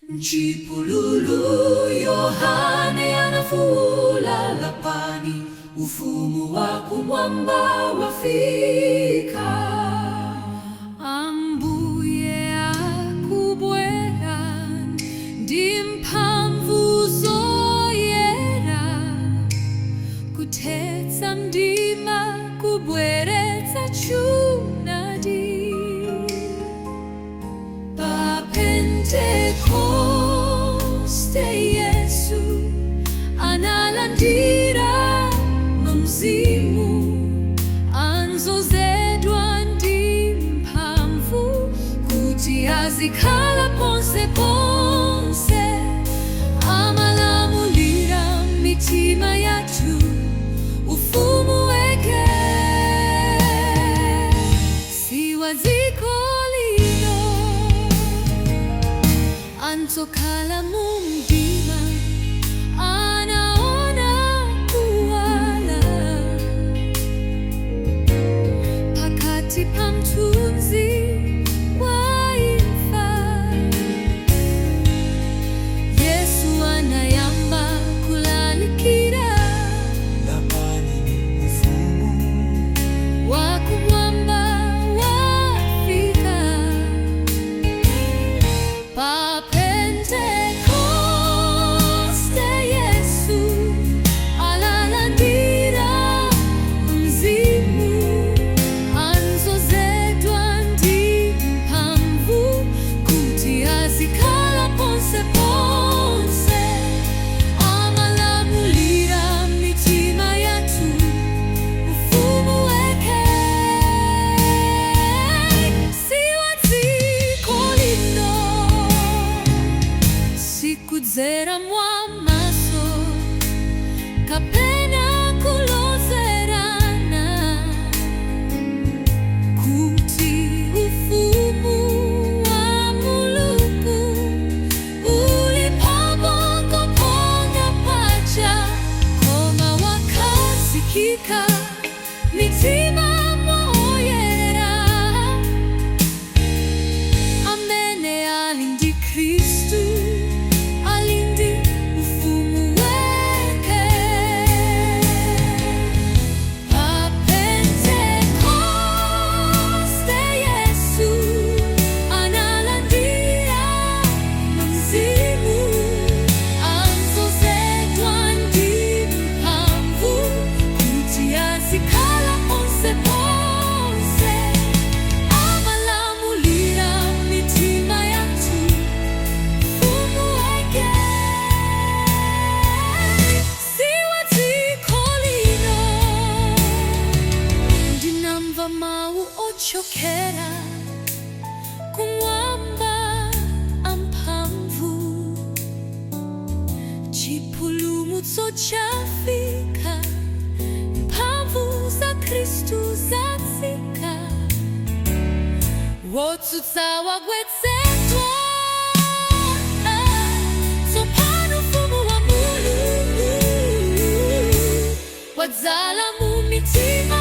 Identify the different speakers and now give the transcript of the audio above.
Speaker 1: M'chipululu Yohane anafuula, "Lapani, ufumu wa kumwamba wafika."
Speaker 2: Ambuye akubwera ndi mphamvu zoyera, kuthetsa mdima, kubweretsa choonadi. Pa Pentekoste Yesu analandira Mzimu, anadzozedwa ndi mphamvu kuti azikhala ponse ponse, amalamulira mitima yathu, ufumu wake si wa dziko lino. Anthu okhala mu mdima anaona kuwala, pakati pa mthunzi wa imfa Yesu anayamba kulalikira.
Speaker 3: Lapani, ufumu
Speaker 2: wakumwamba wafika. Pa Pentekoste Yesu analandira Mzimu, anadzozedwa ndi mphamvu kuti azikhala ponse ponse, amalamulira mitima yathu, ufumu wake si wa dziko lino. Sikudzera mwa maso kapena kulozerana, kuti ufumu wa Mulungu uli pabongo ponga paja, koma wakhazikika m'mitima mwa oyera amene ali ndi Khristu, ali ndi ufumu wake. Pa Pentekoste Yesu analandira Mzimu, anadzozedwa ndi mphamvu kuti azikhala ponse ponse, amalamulira mitima yathu, ufumu wake si wa dziko lino. Ndinamva mawu ochokera kumwamba amphamvu: "Chipulumutso chafika, mphamvu za Khristu zatsika, wotsutsa wagwetsedwa. Tsopano ufumu wa Mulungu wadzala mu mitima."